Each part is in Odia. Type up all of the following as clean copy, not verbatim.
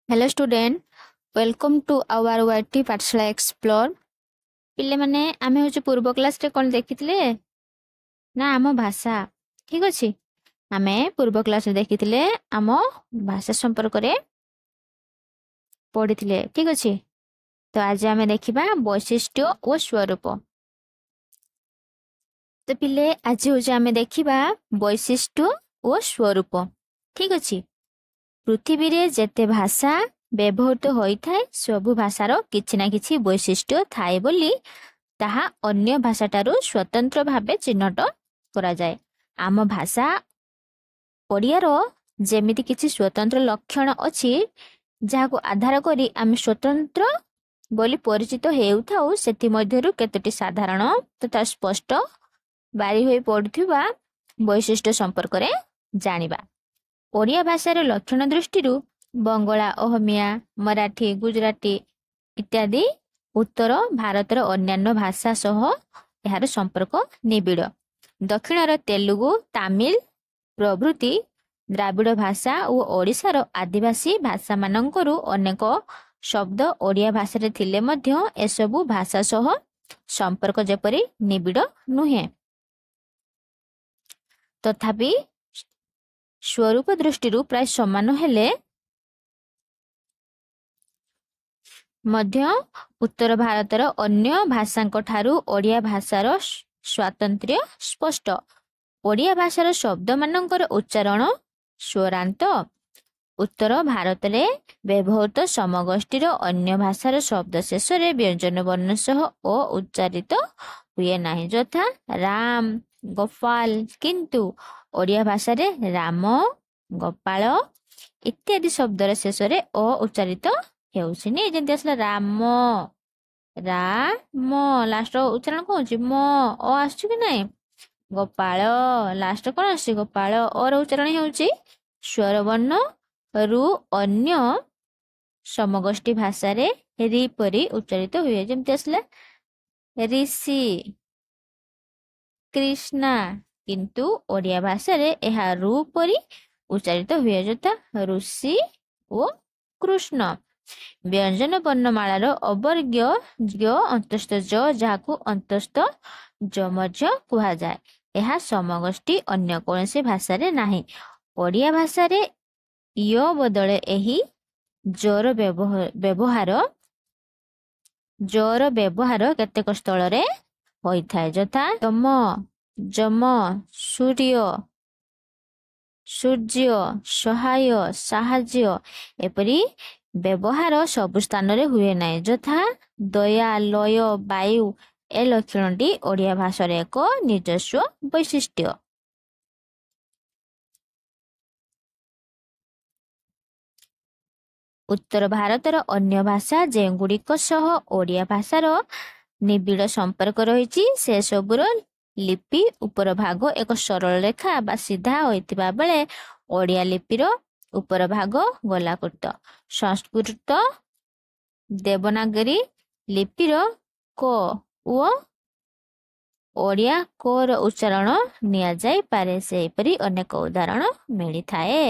Hello student, welcome to our YT Pathshala explore. ପିଲାମାନେ, ଆମେ ହେଉଛି ପୂର୍ବ କ୍ଲାସରେ କ'ଣ ଦେଖିଥିଲେ ନା ଆମ ଭାଷା। ଠିକ ଅଛି, ଆମେ ପୂର୍ବ କ୍ଲାସରେ ଦେଖିଥିଲେ ଆମ ଭାଷା ସମ୍ପର୍କରେ ପଢିଥିଲେ। ଠିକ ଅଛି, ତ ଆଜି ଆମେ ଦେଖିବା ବୈଶିଷ୍ଟ୍ୟ ଓ ସ୍ୱରୂପ। ତ ପିଲେ, ଆଜି ହେଉଛି ଆମେ ଦେଖିବା ବୈଶିଷ୍ଟ୍ୟ ଓ ସ୍ୱରୂପ। ଠିକ ଅଛି, ପୃଥିବୀରେ ଯେତେ ଭାଷା ବ୍ୟବହୃତ ହୋଇଥାଏ ସବୁ ଭାଷାର କିଛି ନା କିଛି ବୈଶିଷ୍ଟ୍ୟ ଥାଏ ବୋଲି ତାହା ଅନ୍ୟ ଭାଷାଠାରୁ ସ୍ୱତନ୍ତ୍ର ଭାବେ ଚିହ୍ନଟ କରାଯାଏ। ଆମ ଭାଷା ଓଡ଼ିଆର ଯେମିତି କିଛି ସ୍ୱତନ୍ତ୍ର ଲକ୍ଷଣ ଅଛି ଯାହାକୁ ଆଧାର କରି ଆମେ ସ୍ୱତନ୍ତ୍ର ବୋଲି ପରିଚିତ ହେଉଥାଉ, ସେଥିମଧ୍ୟରୁ କେତୋଟି ସାଧାରଣ ତଥା ସ୍ପଷ୍ଟ ବାରି ହୋଇ ପଡୁଥିବା ବୈଶିଷ୍ଟ୍ୟ ସମ୍ପର୍କରେ ଜାଣିବା। ଓଡ଼ିଆ ଭାଷାର ଲକ୍ଷଣ ଦୃଷ୍ଟିରୁ ବଙ୍ଗଳା, ଅହମିଆ, ମରାଠୀ, ଗୁଜରାଟୀ ଇତ୍ୟାଦି ଉତ୍ତର ଭାରତର ଅନ୍ୟାନ୍ୟ ଭାଷା ସହ ଏହାର ସମ୍ପର୍କ ନିବିଡ଼। ଦକ୍ଷିଣର ତେଲୁଗୁ, ତାମିଲ ପ୍ରଭୃତି ଦ୍ରାବିଡ଼ ଭାଷା ଓ ଓଡ଼ିଶାର ଆଦିବାସୀ ଭାଷାମାନଙ୍କରୁ ଅନେକ ଶବ୍ଦ ଓଡ଼ିଆ ଭାଷାରେ ଥିଲେ ମଧ୍ୟ ଏସବୁ ଭାଷା ସହ ସମ୍ପର୍କ ଯେପରି ନିବିଡ଼ ନୁହେଁ। ତଥାପି ସ୍ୱରୂପ ଦୃଷ୍ଟିରୁ ପ୍ରାୟ ସମାନ ହେଲେ ମଧ୍ୟ ଉତ୍ତର ଭାରତର ଅନ୍ୟ ଭାଷାଙ୍କ ଠାରୁ ଓଡ଼ିଆ ଭାଷାର ସ୍ୱାତନ୍ତ୍ର୍ୟ ସ୍ପଷ୍ଟ। ଓଡ଼ିଆ ଭାଷାର ଶବ୍ଦମାନଙ୍କର ଉଚ୍ଚାରଣ ସ୍ୱରାନ୍ତ। ଉତ୍ତର ଭାରତରେ ବ୍ୟବହୃତ ସମଗୋଷ୍ଠୀର ଅନ୍ୟ ଭାଷାର ଶବ୍ଦ ଶେଷରେ ବ୍ୟଞ୍ଜନ ବର୍ଣ୍ଣ ସହ ଓ ଉଚ୍ଚାରିତ ହୁଏ ନାହିଁ, ଯଥା ରାମ, ଗୋପାଲ। କିନ୍ତୁ ଓଡ଼ିଆ ଭାଷାରେ ରାମ, ଗୋପାଳ ଇତ୍ୟାଦି ଶବ୍ଦର ଶେଷରେ ଅ ଉଚ୍ଚାରିତ ହେଉଛି ନି। ଯେମିତି ଆସିଲା ରାମ, ରାମ, ଲାଷ୍ଟ ଉଚ୍ଚାରଣ କଣ ହଉଛି? ମ, ଅ ଆସୁଛି କି ନାଇଁ? ଗୋପାଳ, ଲାଷ୍ଟ କଣ ଆସୁଛି? ଗୋପାଳ, ଅ ର ଉଚ୍ଚାରଣ ହେଉଛି। ସ୍ୱରବର୍ଣ୍ଣ ରୁ ଅନ୍ୟ ସମଗୋଷ୍ଠୀ ଭାଷାରେ ରି ପରି ଉଚ୍ଚାରିତ ହୁଏ। ଯେମିତି ଆସିଲା ଋଷି, କ୍ରିଷ୍ଣା। କିନ୍ତୁ ଓଡ଼ିଆ ଭାଷାରେ ଏହା ରୁ ପରି ଉଚ୍ଚାରିତ ହୁଏ, ଯଥା ଋଷି ଓ କୃଷ୍ଣ। ବ୍ୟଞ୍ଜନ ବର୍ଣ୍ଣମାଳାର ଅବର୍ଗ୍ୟ ଜ୍ଞ ଅନ୍ତସ୍ଥ ଜ, ଯାହାକୁ ଅନ୍ତସ୍ଥ ଜ ମଧ୍ୟ କୁହାଯାଏ, ଏହା ସମଗୋଷ୍ଠୀ ଅନ୍ୟ କୌଣସି ଭାଷାରେ ନାହିଁ। ଓଡ଼ିଆ ଭାଷାରେ ୟ ବଦଳେ ଏହି ଜର ବ୍ୟବହାର ଜର ବ୍ୟବହାର କେତେକ ସ୍ଥଳରେ ହୋଇଥାଏ, ଯଥା ଯମ, ଯମ, ସୂର୍ଯ୍ୟ, ସୂର୍ଯ୍ୟ, ସହାୟ, ସାହାଯ୍ୟ। ଏପରି ବ୍ୟବହାର ସବୁ ସ୍ଥାନରେ ହୁଏ ନାହିଁ, ଯଥା ଦୟା, ଲୟ, ବାୟୁ। ଏ ଲକ୍ଷଣଟି ଓଡ଼ିଆ ଭାଷାର ଏକ ନିଜସ୍ୱ ବୈଶିଷ୍ଟ୍ୟ। ଉତ୍ତର ଭାରତର ଅନ୍ୟ ଭାଷା ଯେଉଁଗୁଡ଼ିକ ସହ ଓଡ଼ିଆ ଭାଷାର ନିବିଡ଼ ସମ୍ପର୍କ ରହିଛି, ସେସବୁର ଲିପି ଉପର ଭାଗ ଏକ ସରଳ ରେଖା ବା ସିଧା ହୋଇଥିବା ବେଳେ ଓଡ଼ିଆ ଲିପିର ଉପର ଭାଗ ଗୋଲାକୃତ। ସଂସ୍କୃତ ଦେବନାଗରୀ ଲିପିର କ ଓ ଓଡ଼ିଆ କ ର ଉଚ୍ଚାରଣ ନିଆଯାଇପାରେ। ସେହିପରି ଅନେକ ଉଦାହରଣ ମିଳିଥାଏ।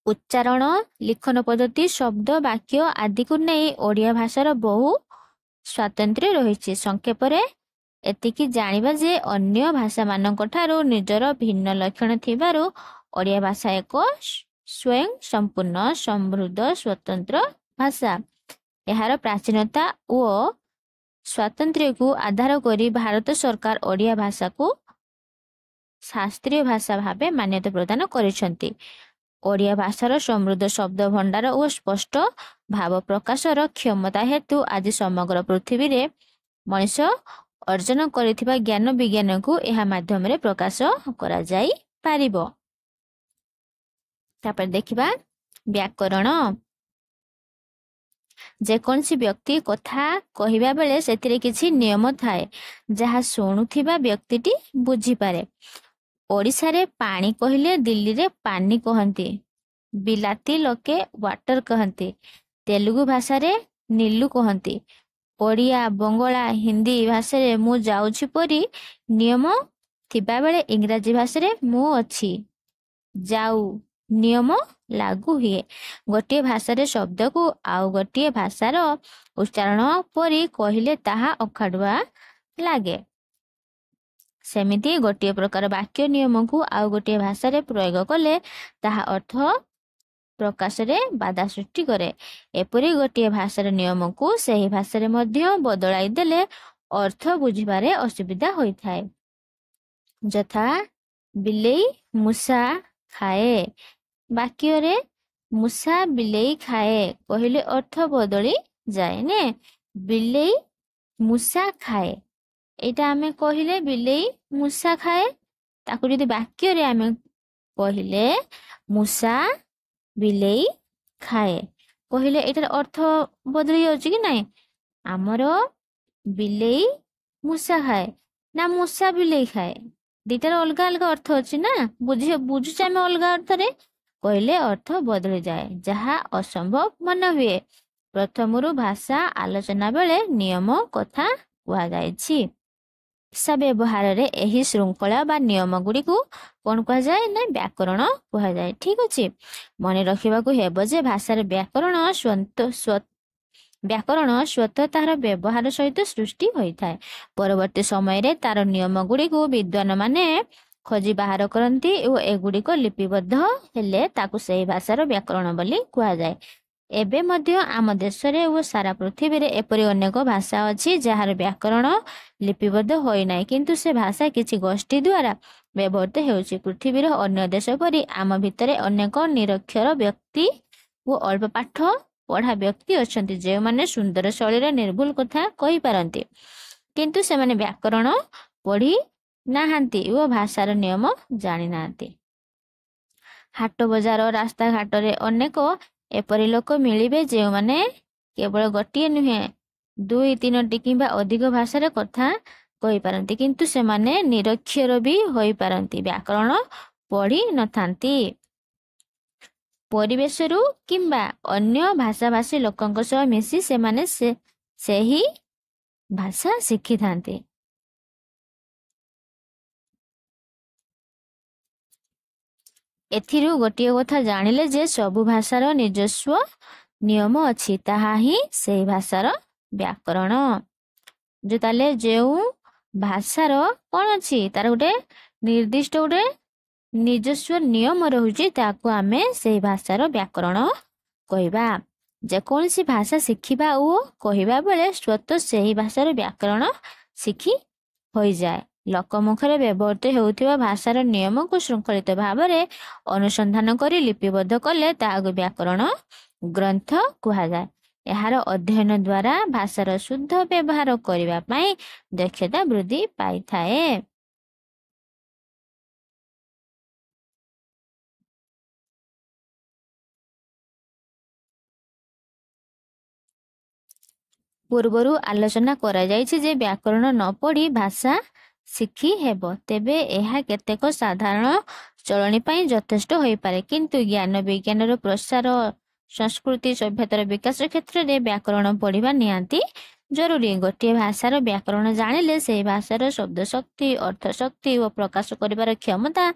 ଉଚ୍ଚାରଣ, ଲିଖନ ପଦ୍ଧତି, ଶବ୍ଦ, ବାକ୍ୟ ଆଦିକୁ ନେଇ ଓଡ଼ିଆ ଭାଷାର ବହୁ ସ୍ୱାତନ୍ତ୍ର୍ୟ ରହିଛି। ସଂକ୍ଷେପରେ ଏତିକି ଜାଣିବା ଯେ ଅନ୍ୟ ଭାଷାମାନଙ୍କ ଠାରୁ ନିଜର ଭିନ୍ନ ଲକ୍ଷଣ ଥିବାରୁ ଓଡ଼ିଆ ଭାଷା ଏକ ସ୍ୱୟଂ ସମ୍ପୂର୍ଣ୍ଣ, ସମୃଦ୍ଧ, ସ୍ୱତନ୍ତ୍ର ଭାଷା। ଏହାର ପ୍ରାଚୀନତା ଓ ସ୍ୱାତନ୍ତ୍ର୍ୟକୁ ଆଧାର କରି ଭାରତ ସରକାର ଓଡ଼ିଆ ଭାଷାକୁ ଶାସ୍ତ୍ରୀୟ ଭାଷା ଭାବେ ମାନ୍ୟତା ପ୍ରଦାନ କରିଛନ୍ତି। ଓଡ଼ିଆ ଭାଷାର ସମୃଦ୍ଧ ଶବ୍ଦ ଭଣ୍ଡାର ଓ ସ୍ପଷ୍ଟ ଭାବ ପ୍ରକାଶର କ୍ଷମତା ହେତୁ ଆଜି ସମଗ୍ର ପୃଥିବୀରେ ମଣିଷ ଅର୍ଜନ କରିଥିବା ଜ୍ଞାନ ବିଜ୍ଞାନକୁ ଏହା ମାଧ୍ୟମରେ ପ୍ରକାଶ କରାଯାଇପାରିବ। ତାପରେ ଦେଖିବା ବ୍ୟାକରଣ। ଯେକୌଣସି ବ୍ୟକ୍ତି କଥା କହିବା ବେଳେ ସେଥିରେ କିଛି ନିୟମ ଥାଏ ଯାହା ଶୁଣୁଥିବା ବ୍ୟକ୍ତିଟି ବୁଝିପାରେ। ଓଡ଼ିଶାରେ ପାଣି କହିଲେ ଦିଲ୍ଲୀରେ ପାନି କହନ୍ତି, ବିଲାତି ଲୋକେ ୱାଟର କହନ୍ତି, ତେଲୁଗୁ ଭାଷାରେ ନୀଲୁ କହନ୍ତି। ଓଡ଼ିଆ, ବଙ୍ଗଳା, ହିନ୍ଦୀ ଭାଷାରେ ମୁଁ ଯାଉଛି ପରି ନିୟମ ଥିବାବେଳେ ଇଂରାଜୀ ଭାଷାରେ ମୁଁ ଅଛି, ଯାଉ ନିୟମ ଲାଗୁ ହୁଏ। ଗୋଟିଏ ଭାଷାରେ ଶବ୍ଦକୁ ଆଉ ଗୋଟିଏ ଭାଷାର ଉଚ୍ଚାରଣ ପରି କହିଲେ ତାହା ଅଖାଡୁଆ ଲାଗେ। ସେମିତି ଗୋଟିଏ ପ୍ରକାର ବାକ୍ୟ ନିୟମକୁ ଆଉ ଗୋଟିଏ ଭାଷାରେ ପ୍ରୟୋଗ କଲେ ତାହା ଅର୍ଥ ପ୍ରକାଶରେ ବାଧା ସୃଷ୍ଟି କରେ। ଏପରି ଗୋଟିଏ ଭାଷାର ନିୟମକୁ ସେହି ଭାଷାରେ ମଧ୍ୟ ବଦଳାଇ ଦେଲେ ଅର୍ଥ ବୁଝିବାରେ ଅସୁବିଧା ହୋଇଥାଏ। ଯଥା ବିଲେଇ ମୂଷା ଖାଏ, ବାକ୍ୟରେ ମୂଷା ବିଲେଇ ଖାଏ କହିଲେ ଅର୍ଥ ବଦଳି ଯାଏ ନେ। ବିଲେଇ ମୂଷା ଖାଏ, ଏଇଟା ଆମେ କହିଲେ ବିଲେଇ ମୂଷା ଖାଏ, ତାକୁ ଯଦି ବାକ୍ୟରେ ଆମେ କହିଲେ ମୂଷା ବିଲେଇ ଖାଏ କହିଲେ ଏଇଟାର ଅର୍ଥ ବଦଳି ଯାଉଛି କି ନାଇଁ? ଆମର ବିଲେଇ ମୂଷା ଖାଏ ନା ମୂଷା ବିଲେଇ ଖାଏ, ଦିଟାର ଅଲଗା ଅଲଗା ଅର୍ଥ ଅଛି ନା, ବୁଝୁଛେ ଆମେ ଅଲଗା ଅର୍ଥରେ କହିଲେ ଅର୍ଥ ବଦଳିଯାଏ, ଯାହା ଅସମ୍ଭବ ମନେ ହୁଏ। ପ୍ରଥମରୁ ଭାଷା ଆଲୋଚନା ବେଳେ ନିୟମ କଥା କୁହାଯାଇଛି। ଭାଷା ବ୍ୟବହାରରେ ଏହି ଶୃଙ୍ଖଳା ବା ନିୟମ ଗୁଡ଼ିକୁ କଣ କୁହାଯାଏ ନା ବ୍ୟାକରଣ କୁହାଯାଏ। ଠିକ ଅଛି, ମନେ ରଖିବାକୁ ହେବ ଯେ ଭାଷାର ବ୍ୟାକରଣ ସ୍ୱତଃ ତାହାର ବ୍ୟବହାର ସହିତ ସୃଷ୍ଟି ହୋଇଥାଏ। ପରବର୍ତ୍ତୀ ସମୟରେ ତାର ନିୟମ ଗୁଡ଼ିକୁ ବିଦ୍ୱାନ ମାନେ ଖୋଜି ବାହାର କରନ୍ତି ଓ ଏଗୁଡ଼ିକ ଲିପିବଦ୍ଧ ହେଲେ ତାକୁ ସେହି ଭାଷାର ବ୍ୟାକରଣ ବୋଲି କୁହାଯାଏ। ଏବେ ମଧ୍ୟ ଆମ ଦେଶରେ ଓ ସାରା ପୃଥିବୀରେ ଏପରି ଅନେକ ଭାଷା ଅଛି ଯାହାର ବ୍ୟାକରଣ ଲିପିବଦ୍ଧ ହୋଇନାହିଁ, କିନ୍ତୁ ସେ ଭାଷା କିଛି ଗୋଷ୍ଠୀ ଦ୍ୱାରା ବ୍ୟବହୃତ ହେଉଛି। ପୃଥିବୀର ଅନ୍ୟ ଦେଶ ପରି ଆମ ଭିତରେ ଅନେକ ନିରକ୍ଷର ବ୍ୟକ୍ତି ଓ ଅଳ୍ପ ପାଠ ପଢ଼ା ବ୍ୟକ୍ତି ଅଛନ୍ତି, ଯେଉଁମାନେ ସୁନ୍ଦର ଶୈଳୀରେ ନିର୍ଭୁଲ କଥା କହିପାରନ୍ତି, କିନ୍ତୁ ସେମାନେ ବ୍ୟାକରଣ ପଢ଼ି ନାହାନ୍ତି ଓ ଭାଷାର ନିୟମ ଜାଣିନାହାନ୍ତି। ହାଟ ବଜାର, ରାସ୍ତାଘାଟରେ ଅନେକ ଏପରି ଲୋକ ମିଳିବେ ଯେଉଁମାନେ କେବଳ ଗୋଟିଏ ନୁହେଁ, 2 3ଟି କିମ୍ବା ଅଧିକ ଭାଷାରେ କଥା କହିପାରନ୍ତି, କିନ୍ତୁ ସେମାନେ ନିରକ୍ଷର ବି ହୋଇପାରନ୍ତି, ବ୍ୟାକରଣ ପଢ଼ି ନଥାନ୍ତି। ପରିବେଶରୁ କିମ୍ବା ଅନ୍ୟ ଭାଷାଭାଷୀ ଲୋକଙ୍କ ସହ ମିଶି ସେମାନେ ସେହି ଭାଷା ଶିଖିଥାନ୍ତି। ଏଥିରୁ ଗୋଟିଏ କଥା ଜାଣିଲେ ଯେ ସବୁ ଭାଷାର ନିଜସ୍ୱ ନିୟମ ଅଛି, ତାହା ହିଁ ସେହି ଭାଷାର ବ୍ୟାକରଣ। ଯେ ତାହେଲେ ଯେଉଁ ଭାଷାର କଣ ଅଛି, ତାର ଗୋଟେ ନିର୍ଦ୍ଦିଷ୍ଟ ଗୋଟେ ନିଜସ୍ୱ ନିୟମ ରହୁଛି, ତାକୁ ଆମେ ସେହି ଭାଷାର ବ୍ୟାକରଣ କହିବା। ଯେକୌଣସି ଭାଷା ଶିଖିବା ଓ କହିବା ବେଳେ ସ୍ୱତଃ ସେହି ଭାଷାର ବ୍ୟାକରଣ ଶିଖି ହୋଇଯାଏ। ଲୋକମୁଖରେ ବ୍ୟବହୃତ ହେଉଥିବା ଭାଷାର ନିୟମକୁ ଶୃଙ୍ଖଳିତ ଭାବରେ ଅନୁସନ୍ଧାନ କରି ଲିପିବଦ୍ଧ କଲେ ତାହାକୁ ବ୍ୟାକରଣ ଗ୍ରନ୍ଥ କୁହାଯାଏ। ଏହାର ଅଧ୍ୟୟନ ଦ୍ୱାରା ଭାଷାର ଶୁଦ୍ଧ ବ୍ୟବହାର କରିବା ପାଇଁ ଦକ୍ଷତା ବୃଦ୍ଧି ପାଇଥାଏ। ପୂର୍ବରୁ ଆଲୋଚନା କରାଯାଇଛି ଯେ ବ୍ୟାକରଣ ନ ପଢ଼ି ଭାଷା ଶିଖି ହେବ, ତେବେ ଏହା କେତେକ ସାଧାରଣ ଚଳଣି ପାଇଁ ଯଥେଷ୍ଟ ହୋଇପାରେ, କିନ୍ତୁ ଜ୍ଞାନ ବିଜ୍ଞାନର ପ୍ରସାର, ସଂସ୍କୃତି ସଭ୍ୟତାର ବିକାଶ କ୍ଷେତ୍ରରେ ବ୍ୟାକରଣ ପଢ଼ିବା ନିହାତି ଜରୁରୀ। ଗୋଟିଏ ଭାଷାର ବ୍ୟାକରଣ ଜାଣିଲେ ସେହି ଭାଷାର ଶବ୍ଦ ଶକ୍ତି, ଅର୍ଥ ଶକ୍ତି ଓ ପ୍ରକାଶ କରିବାର କ୍ଷମତା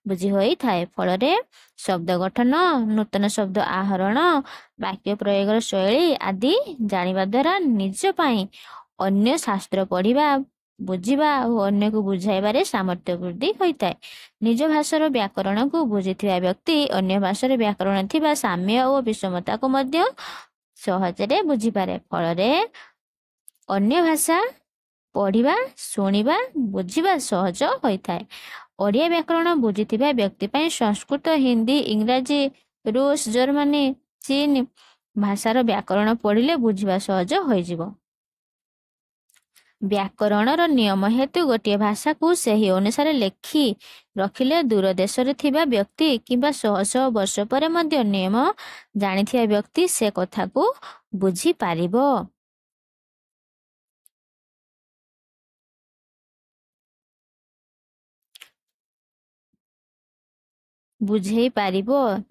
ବୁଝି ହୋଇଥାଏ। ଫଳରେ ଶବ୍ଦ ଗଠନ, ନୂତନ ଶବ୍ଦ ଆହରଣ, ବାକ୍ୟ ପ୍ରୟୋଗର ଶୈଳୀ ଆଦି ଜାଣିବା ଦ୍ୱାରା ନିଜ ପାଇଁ ଅନ୍ୟ ଶାସ୍ତ୍ର ପଢ଼ିବା, ବୁଝିବା ଓ ଅନ୍ୟକୁ ବୁଝାଇବାରେ ସାମର୍ଥ୍ୟ ବୃଦ୍ଧି ହୋଇଥାଏ। ନିଜ ଭାଷାର ବ୍ୟାକରଣକୁ ବୁଝିଥିବା ବ୍ୟକ୍ତି ଅନ୍ୟ ଭାଷାର ବ୍ୟାକରଣ ଥିବା ସାମ୍ୟ ଓ ବିଷମତାକୁ ମଧ୍ୟ ସହଜରେ ବୁଝିପାରେ। ଫଳରେ ଅନ୍ୟ ଭାଷା ପଢ଼ିବା, ଶୁଣିବା, ବୁଝିବା ସହଜ ହୋଇଥାଏ। ଓଡ଼ିଆ ବ୍ୟାକରଣ ବୁଝିଥିବା ବ୍ୟକ୍ତି ପାଇଁ ସଂସ୍କୃତ, ହିନ୍ଦୀ, ଇଂରାଜୀ, ରୁଷ, ଜର୍ମାନୀ, ଚୀନ ଭାଷାର ବ୍ୟାକରଣ ପଢ଼ିଲେ ବୁଝିବା ସହଜ ହୋଇଯିବ। ବ୍ୟାକରଣର ନିୟମ ହେତୁ ଗୋଟିଏ ଭାଷାକୁ ସେହି ଅନୁସାରେ ଲେଖି ରଖିଲେ ଦୂର ଦେଶରେ ଥିବା ବ୍ୟକ୍ତି କିମ୍ବା ଶହ ଶହ ବର୍ଷ ପରେ ମଧ୍ୟ ନିୟମ ଜାଣିଥିବା ବ୍ୟକ୍ତି ସେ କଥାକୁ ବୁଝିପାରିବ। ବୁଝେଇ ପାରିବ।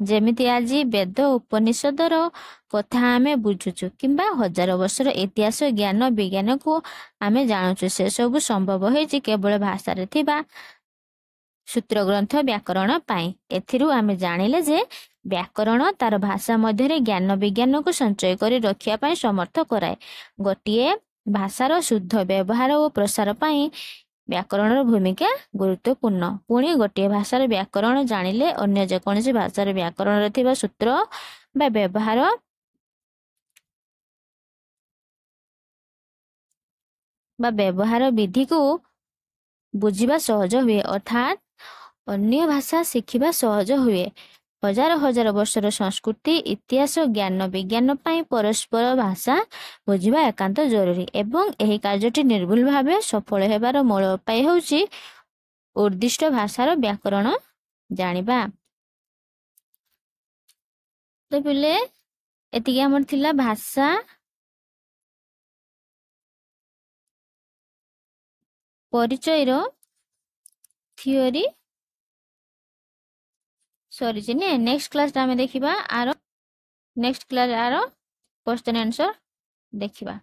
ଯେମିତି ଆଜି ବେଦ ଉପନିଷଦର କଥା ଆମେ ବୁଝୁଛୁ କିମ୍ବା ହଜାର ବର୍ଷର ଇତିହାସ, ଜ୍ଞାନ ବିଜ୍ଞାନକୁ ଆମେ ଜାଣୁଛୁ, ସେସବୁ ସମ୍ଭବ ହେଇଛି କେବଳ ଭାଷାରେ ଥିବା ସୂତ୍ରଗ୍ରନ୍ଥ ବ୍ୟାକରଣ ପାଇଁ। ଏଥିରୁ ଆମେ ଜାଣିଲେ ଯେ ବ୍ୟାକରଣ ତାର ଭାଷା ମଧ୍ୟରେ ଜ୍ଞାନ ବିଜ୍ଞାନକୁ ସଞ୍ଚୟ କରି ରଖିବା ପାଇଁ ସମର୍ଥ କରାଏ। ଗୋଟିଏ ଭାଷାର ଶୁଦ୍ଧ ବ୍ୟବହାର ଓ ପ୍ରସାର ପାଇଁ ବ୍ୟାକରଣର ଭୂମିକା ଗୁରୁତ୍ୱପୂର୍ଣ୍ଣ। ପୁଣି ଗୋଟିଏ ଭାଷାର ବ୍ୟାକରଣ ଜାଣିଲେ ଅନ୍ୟ ଯେକୌଣସି ଭାଷାର ବ୍ୟାକରଣରେ ଥିବା ସୂତ୍ର ବା ବ୍ୟବହାର ବିଧିକୁ ବୁଝିବା ସହଜ ହୁଏ, ଅର୍ଥାତ୍ ଅନ୍ୟ ଭାଷା ଶିଖିବା ସହଜ ହୁଏ। ହଜାର ହଜାର ବର୍ଷର ସଂସ୍କୃତି, ଇତିହାସ, ଜ୍ଞାନ ବିଜ୍ଞାନ ପାଇଁ ପରସ୍ପର ଭାଷା ବୁଝିବା ଏକାନ୍ତ ଜରୁରୀ ଏବଂ ଏହି କାର୍ଯ୍ୟଟି ନିର୍ଭୁଲ ଭାବେ ସଫଳ ହେବାର ମୂଳ ଉପାୟ ହେଉଛି ଉଦ୍ଦିଷ୍ଟ ଭାଷାର ବ୍ୟାକରଣ ଜାଣିବା। ତ ପିଲେ, ଏତିକି ଆମର ଥିଲା ଭାଷା ପରିଚୟର ଥିଓରି ସରିଛି ନେ। ନେକ୍ସଟ କ୍ଲାସରେ ଆମେ ଦେଖିବା ଆର, ନେକ୍ସଟ କ୍ଲାସ ଆର କ୍ୱେଶ୍ଚନ ଆନ୍ସର ଦେଖିବା।